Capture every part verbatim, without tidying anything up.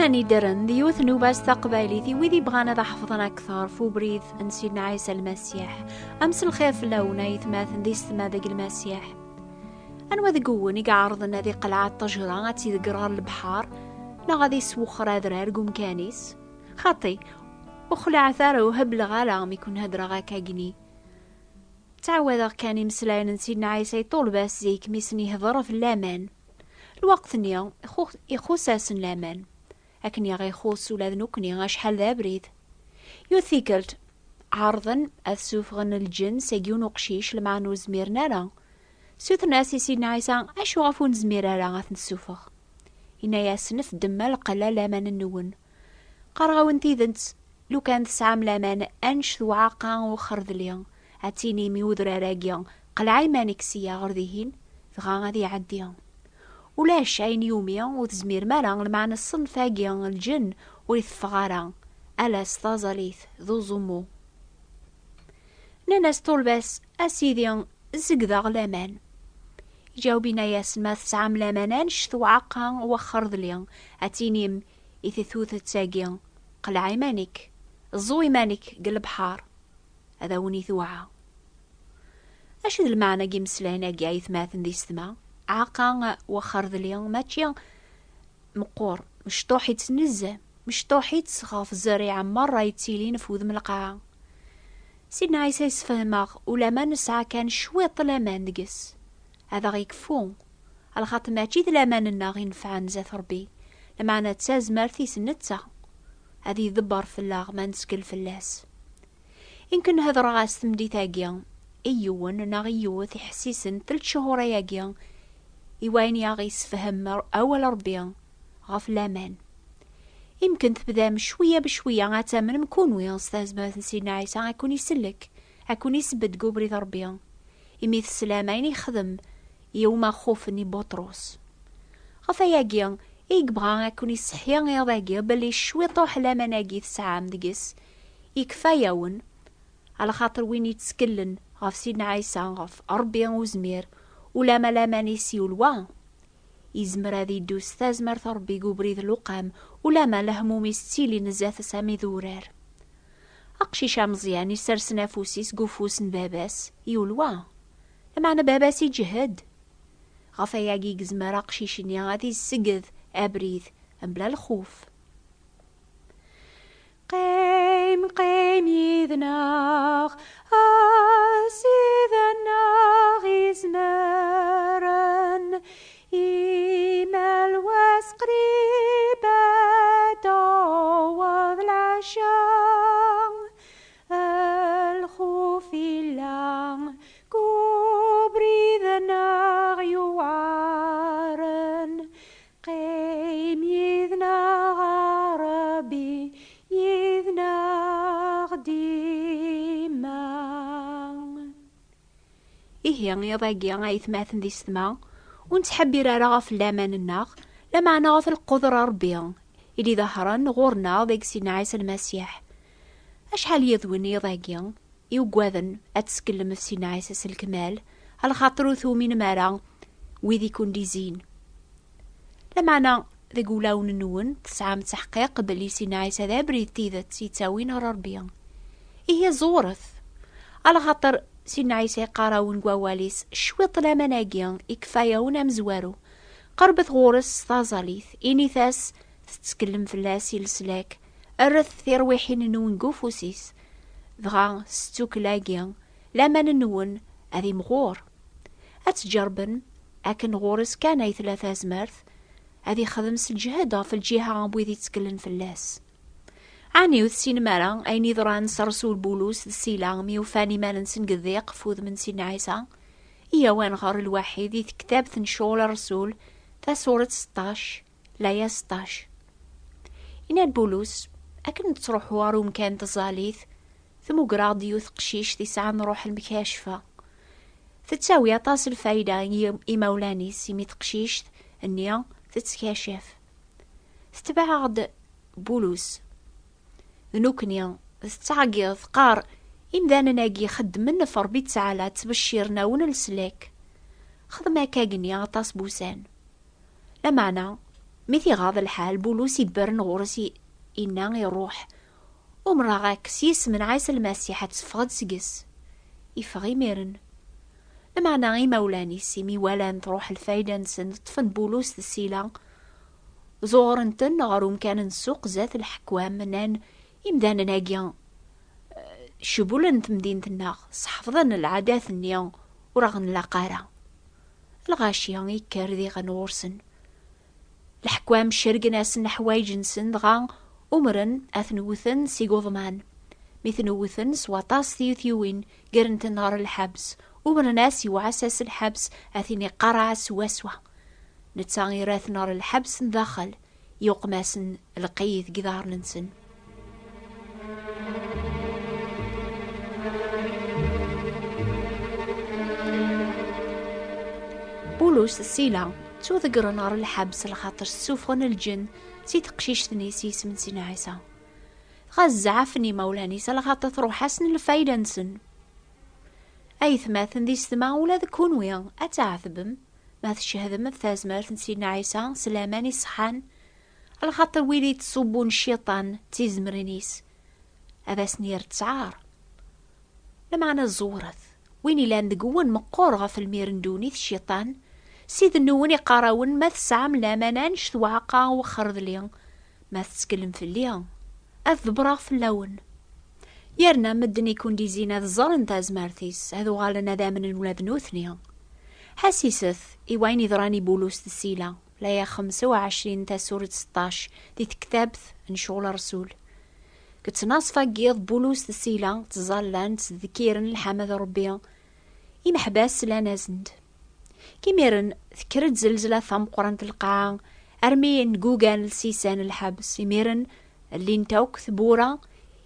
Anidren d yiwet n ubas taqbaylit i wid yebɣan ad ḥefḍen akteṛ f ubrid n Sidna Ɛisa Lmasiḥ. Am s lxir fell-awen, ay atmaten d yessetma deg Lmasiḥ. Anwa deg-wen i iɛerḍen ad iqleɛ ṭṭejra, ad tt-idegger ɣer lebḥer, neɣ ad iswexxer adrar deg umkan-is? Xaṭi, ur xliɛet ara, ur hebleɣ ara mi kun-hedreɣ akkagni. Ttɛawadeɣ kan imeslayen n Sidna Ɛisa i ṭṭulba-s zik mi sen-ihder ɣef laman. Lweqt-nni, ixu-, ixuṣ-asen laman. Akken i aɣ-ixuṣ ula d nekkni, acḥal d abrid. Yiwet tikkelt, ɛerḍen ad sufɣen lǧen seg yiwen uqcic, lmeɛna ur zmiren ara. Sutren-as i Sidna Ɛisa: "Acu ɣef ur nezmir ara ad t-nessufeɣ?" Inna-yasen: "Ddem lqella laman-nwen. Qqareɣ-awen tidet, lukan tesɛam laman annect uɛaqa uxerdli, ad tinim i udrar-agi: 'Qleɛ iman-ik sya ɣer dihin,' dɣa ad iɛeddi. Ulac ayen yumi ur tezmirem ara, lmeɛna ṣṣenf-agi n lǧen ur iteffeɣ ara, ala s taẓalit d uẓummu." Nnan-as ṭṭulba-s: "A Sidi, zegdeɣ laman." Iǧaweb inna-yasen: "Ma tesɛam laman annect uɛaqa uxerdli, ad tinim i tetut-agi: 'Qleɛ iman-ik, ẓẓu iman-ik deg lebḥer,' ad awen-itewɛa." Acu d lmeɛna n yimeslayen-agi, ay atmaten d yessetma? Aɛaqa uxerdli mačči meqqer, mecṭuḥ-itt nezzeh, mecṭuḥ-itt ɣef zzerriɛa merra yettilin f wudem n lqaɛa. Sidna Ɛisa yessefhem-aɣ, ulamma nesɛa kan cwiṭ laman deg-s, ad aɣ-ikfu, alaxaṭer mačči d laman-nneɣ inefɛen zdat Ṛebbi, lameɛna d tazmert-is netta, ad iḍebber fell-aɣ ma nettkel fell-as. Imken hedreɣ-as temdit-agi i yiwen neɣ i yiwet iḥessisen telt cchur ayagi i wayen i aɣ-yessefhem awal Ṛebbi ɣef laman. Imken tebdam cwiya becwiya ad tamnem kunwi s tazmert n Sidna Ɛisa ad ken-isellek, ad ken-isbedd deg ubrid Ṛebbi, imi teslam ayen ixdem i umaxuf-nni Buṭrus. Ɣef wayagi i yebɣa ad ken-iseḥḥi iḍ-agi belli cwiṭuḥ laman-agi tesɛam deg-s ikfa-yawen, alaxaṭer win yettkellen ɣef Sidna Ɛisa, ɣef Ṛebbi uzmir, ulamma laman-is yulwa, izmer ad iddu s tazmert n Ṛebbi deg ubrid n luqam, ulamma lehmum-is ttilin zdat-s am idurar. Aqcic ameẓyan isersen afus-is deg ufus n baba-s yulwa, lameɛna baba-s iǧhed. Ɣef wayagi i yezmer aqcic-nni ad isegd abrid mebla lxuf. Qqim, qqim yid-neɣ, a Ssid-nneɣ izemren, imal wass qrib ad d-taweḍ lɛecca, lxuf illa deg ubrid-nneɣ yuɛren. Qqim yid-neɣ a Ṛebbi, yid-neɣ dima. Ihi, iḍ-agi, ay atmaten d yessetma, ur nettḥebbir ara ɣef laman-nneɣ, lameɛna ɣef lqudra n Ṛebbi i d-iḍehren ɣur-neɣ deg Sidna Ɛisa Lmasiḥ. Acḥal yid-wen iḍ-agi i ugaden ad teskellem f Sidna Ɛisa s lekmal, alaxaṭer ur tuminem ara wid i kun-d-izin. Lameɛna deg wulawen-nwen tesɛam ttaḥqiq belli Sidna Ɛisa d abrid n tidet yettawin ɣer Ṛebbi. Ihi ẓewret, alaxaṭer Sidna Ɛisa yeqqar-awen deg wawal-is: "Cwiṭ laman-agi ikfa-yawen amezwaru. Qerbet ɣur-s s taẓalit, init-as tettkellem fell-as i leslak, rret tirwiḥin-nwen deg ufus-is, dɣa s ttukel-agi, laman-nwen ad imɣur. Ad tǧerben akken ɣur-s kan ay tella tazmert, ad ixdem s lǧehd ɣef lǧiha n wid itteklen fell-as." Ɛni ur tessinem ara ayen yeḍran s Ṛṛsul Bulus d Sila mi ufan iman-nsen deg ddiq f wudem n Sidna Ɛisa? Iyyaw ad nɣer lwaḥid i tektabt n Ccɣel Ṛṛsul, tasuret seṭṭac, laya seṭṭac. Yenna-d Bulus: "Akken nettruḥu ɣer umkan n tẓallit, tmuger-aɣ-d yiwet teqcict yesɛan ṛṛuḥ lmekacfa. Tettawi aṭas lfayda i imawlan-is, imi teqcict-nni tettkacaf." Tetbeɛ-aɣ-d Bulus. D nekkni, tettɛeggiḍ, teqqar: "Imdanen-agi xeddmen ɣef Ṛebbi Ttɛala, ttbecciren-awen leslak." Xdem akka-gni aṭas n wussan. Lameɛna, Mi t-iɣaḍ lḥal, Bulus ibberen ɣur-s, i-, inna iruḥ: "Umreɣ-ak s yisem n Ɛisa Lmasiḥ ad teffɣeḍ seg-s." Iffeɣ imiren. Lameɛna imawlan-is, imi walan truḥ lfayda-nsen, ṭṭfen Bulus d Sila, ẓuɣren-ten ɣer umkan n ssuq zdat leḥkwam, nnan: "Imdanen-agi, eh, cebulen temdint-nneɣ, sḥefḍen lɛadat-nni ur aɣ-nlaq ara." Lɣaci ikker diɣen ɣur-sen. Leḥkwam cergen-asen leḥwayeǧ-nsen, dɣa umren ad ten-wten s igeḍman. Mi ten-wten s waṭas tyutyuwin, ggren-ten ɣer lḥebs, umren-as iwɛas-as lḥebs, ad ten-iqarɛa swaswa. Netta irra-ten ɣer lḥebs n daxel, yuqem-asen lqid deg iḍarren-nsen. Bulus d Sila ttuḍeggren ɣer lḥebs lxaṭer ssufɣen lǧen si teqcict-nni s yisem n Sidna Ɛisa. Dɣa zɛafen imawlan-is lxaṭer truḥ-asen lfayda-nsen. Aytmaten d yessetma, ula d kunwi ad tɛetbem ma tcehdem ɣef tazmert n Sidna Ɛisa s laman iṣeḥḥan, lxaṭer wid i d-ṣubbun cciṭan d tizemrin-is, ad asen-yerr ttɛar. Lameɛna ẓewret, win ilan deg-wen meqqer ɣef lmir n ddunit, cciṭan. Ssid-nwen iqqar-awen: "Ma tesɛam laman annect uɛeqqa uxerḍli, ma tettkellem fell-i, ad ḍebbreɣ fell-awen." Yerna medden i kun-d-izin ad ẓren tazmert-is, ad uɣalen ad amnen ula d nutni. Ḥassiset i wayen yeḍran i Bulus d Sila, laya xemsa u ɛecrin, tasuret seṭṭac, di tektabt n Ccɣel Rsul. Deg ttnaṣfa n yiḍ, Bulus d Sila ttẓallan, ttdekkiren lḥamd n Ṛebbi. Imeḥbas slan-asen-d. Imiren tekker-d zelzla tameqqrant n lqaɛa, armi ngugan lsisan n lḥebs. Imiren llint akk tewwura,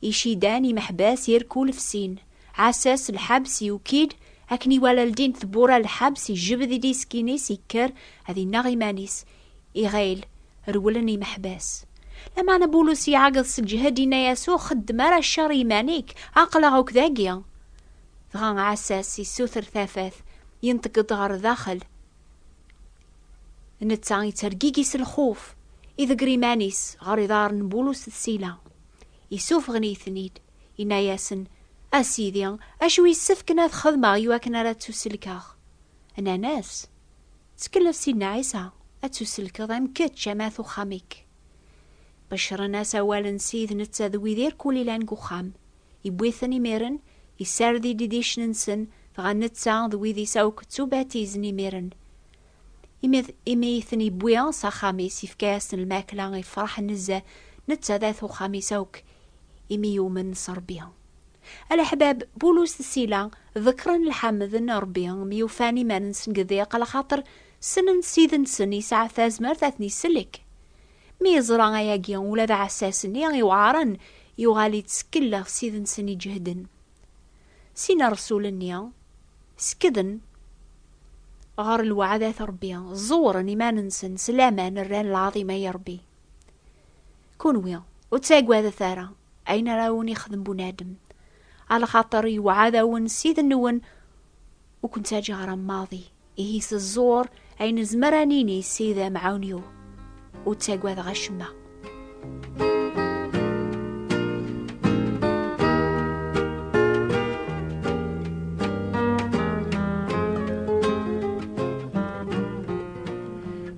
icidan, imeḥbas, irkul fsin. Ɛessas lḥebs yuki-d, akken iwala ldint tewwura n lḥebs, ijbed-d iskin-is, ikker ad ineɣ iman-is. Iɣil, rewlen imeḥbas. Lameɛna Bulus iɛeggeḍ s lǧehd, inna-yas: "Ur xeddem ara ccer i iman-ik, aql-aɣ akk dagi." Dɣa Ɛessas issuter tafat, yenṭeq-d ɣer daxel. Netta yettergigi s lxuf, idegger iman-is ɣer iḍarren n Bulus d Sila. Issufɣen-iten-id, inna-yasen: "A Sidi, acu yessefken ad xedmeɣ iwakken ara ttuselkeɣ?" Nnan-as: "Ttkel ɣef Sidna Ɛisa, ad ttuselkeḍ am kečč am at uxxam-ik." Beccren-as awal n Ssid netta d wid irkul ilan deg uxxam. Iwwi-ten imiren, issared-id idicen-nsen, dɣa netta d wid-is akk ttubatizen imiren. Imi, imi i ten-iwwi s axxam-is, ifka-yasen lmakla, ifreḥ nezzeh, netta d at uxxam-is akk, imi yumen s Ṛebbi. A leḥbab, Bulus d Sila ḍekkren lḥamd n Ṛebbi mi ufan iman-nsen deg ḍiq, alaxaṭer ssnen Ssid-nsen yesɛa tazmert ad ten-isellek. Mi yeẓra ayagi, ula d aɛessas-nni iweɛṛen yuɣal ittkel ɣef Ssid-nsen iǧehden. Sin rrsul-nni skeden ɣer lweɛdat n Ṛebbi, ẓewren iman-nsen s laman, rran lɛaḍima i Ṛebbi. Kunwi, ur ttagadet ara ayen ara awen-ixdem bunadem, alaxaṭer yewɛed-awen Ssid-nwen, ur ken-ttaǧǧaɣ ara maḍi. Ihi s ẓẓur ay nezmer ad nini i Ssid amɛawen-iw, ur ttagadeɣ acemma.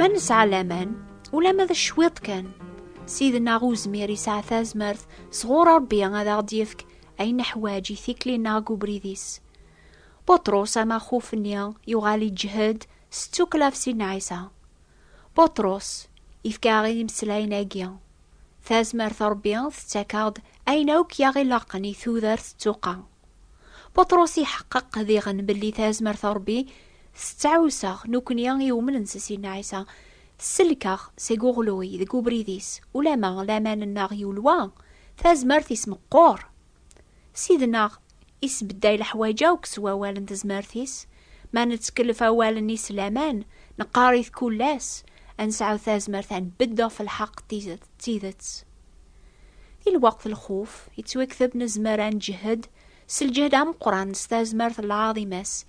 Ma nesɛa laman, ulamma d cwiṭ kan, Ssid-nneɣ Uzmir yesɛa tazmert sɣur Ṛebbi ad aɣ-d-yefk ayen neḥwaǧ i tikli-nneɣ deg ubrid-is. Buṭrus, amaxuf-nni, yuɣal iǧhed s ttukkla ɣef Sidna Ɛisa. Buṭrus ifka-aɣ-id imeslayen-agi: "Tazmert n Ṛebbi tettak-aɣ-d ayen akk i aɣ-ilaqen i tudert d tuqqa." Buṭrus iḥeqqeq diɣen belli tazmert n Ṛebbi tettɛusa-ɣ, nukni iwumnen s Sidna Ɛisa, tsellek-aɣ seg uɣluy deg ubrid-is, ulamma laman-nneɣ yulwa, tazmert-is meqqer. Ssid-nneɣ isbedday leḥwayeǧ akk s wawal n tezmert-is. Ma nettkel ɣef wawal-nni s laman, neqqar-it kul ass, ad nesɛu tazmert ad nbedd ɣef lḥeqq d tidet, d tidet. Di lweqt n lxuf, yettwakteb nezmer ad nǧehhed s lǧehd ameqqran s tazmert n lɛaḍima-s,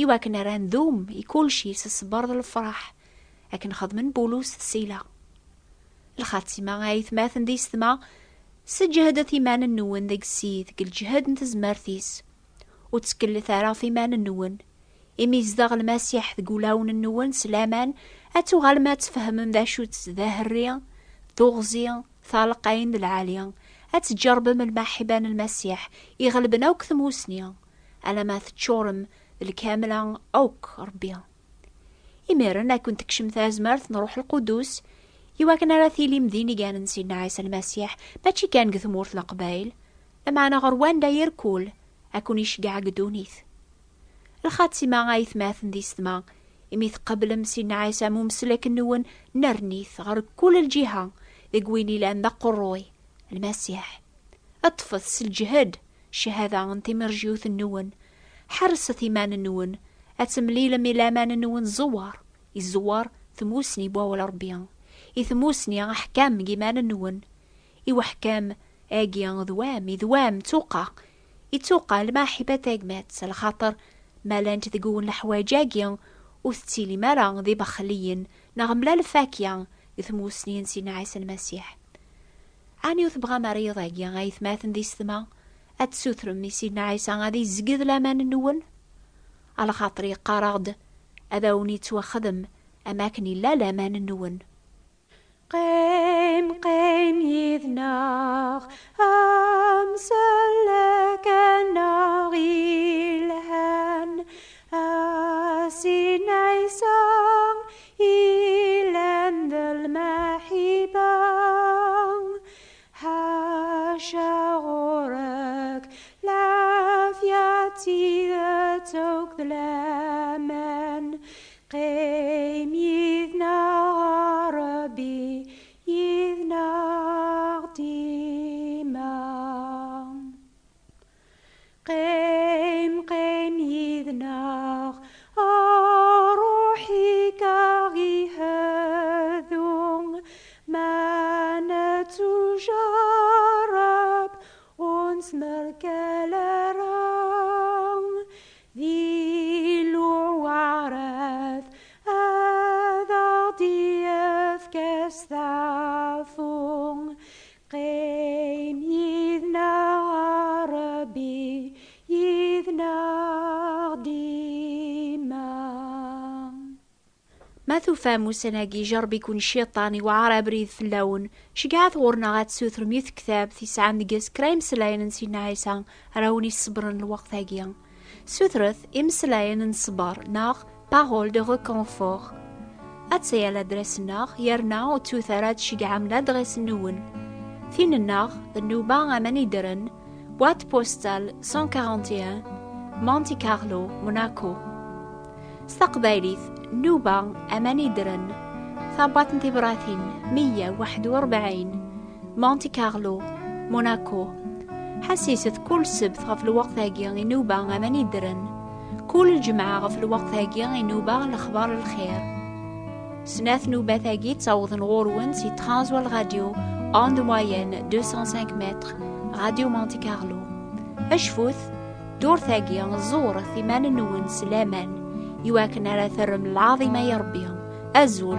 iwakken ara ndum i kulci s ṣṣber d lefraḥ, akken xedmen Bulus d Sila. Lxatima, ay atmaten d yessetma, seǧhdet iman-nwen deg Ssid, deg lǧehd n tezmert-is. Ur ttkellet ara ɣef iman-nwen. Imi yezdeɣ Lmasiḥ deg wulawen-nwen s laman, ad tuɣalem ad tfehmem d acu-tt d aherri, d uɣzi, talqayen d lɛali. Ad tǧerbem lmaḥiba n Lmasiḥ iɣelben akk tmusni, alamma teččurem d lkamla akk Ṛebbi. Imiren, ad kent-tekcem tazmert n Ṛuḥ Lqudus, iwakken ara tilim d inigan n Sidna Ɛisa Lmasiḥ, mačči kan deg tmurt n Leqbayel, lameɛna ɣer wanda irkul, ad ken-iceggeɛ deg ddunit. Lxatima, ay atmaten d yessetma, imi tqeblem Sidna Ɛisa am umsellek-nwen, nernit ɣer kul lǧiha, deg win ilan d aqerruy, Lmasiḥ. Ṭṭfet s lǧehd ccahada n timerjiwt-nwen. Ḥerset iman-nwen, ad temlilem i laman-nwen ẓewwer, iẓewwer tmusni n wawal Ṛebbi, i tmusni aḥkam deg iman-nwen. I uḥkam-agi d wam, i d wam tuqa, i tuqa lmaḥiba tagmat, lxaṭer ma llant deg-wen leḥwayeǧ-agi, ur tettilim ara d ibexliyen neɣ mlal fakya deg tmusni n Sidna Ɛisa Lmasiḥ. Ɛni ur tebɣam ara iḍ-agi, ay atmaten d yessetma, ad tessutrem i Sidna Ɛisa ad izegged laman-nwen? Alaxaṭer yeqqar-aɣ-d, ad awen-yettwaxdem am akken yella laman-nwen. Qqim, qqim yid-neɣ, amsellek-nneɣ ilhan, a Sidna Ɛisa, ilan d lmaḥiba. Ḥaca ɣur-k lɛafya d tidet akked laman. Qqim yid-neɣ a Ṛebbi, yid-neɣ dima. Qqim, qqim yid-neɣ, a Ṛuḥ-ik a ɣ-iheddu, ma nettujarreb ur nesmerkal ara. Di lweɛrat ad aɣ-d-yefk asteɛfu. Qqim yid-neɣ a Ṛebbi, yid-neɣ dima. Ma tufam ussan-agi ijerreb-iken cciṭan, iweɛɛer abrid fell-awen, ceggɛet ɣur-neɣ ad tessutrem yiwet tektabt yesɛan deg-s kra imeslayen n Sidna Ɛisa ara wen-isṣebren lweqt-agi. Sutret imeslayen n ṣṣber neɣ parole de réconfort. Attaya ladres-nneɣ, yerna ur ttut ara ad tceggɛem ladres-nwen. Tin-nneɣ d nnuba aman iddren, boîte postale cent quarante et un, Monte Carlo, Monaco. S taqbaylit, nnuba aman iddren, tabwaṭ n tibratin meyya u waḥed u rebɛin, Monte Carlo, Monaco. Ḥassiset kul ssebt ɣef lweqt-agi i nnuba aman iddren, kul lǧemɛa ɣef lweqt-agi i nnuba lexbar n lxir. Snat nnubat-agi ttawḍen ɣur-wen si Transworld Radio, onde moyenne deux cent cinq mètres, Radio Monte Carlo. Acfut, ddurt-agi, ẓewret iman-nwen s laman, iwakken ara terrem lɛaḍima i Ṛebbi. Azul.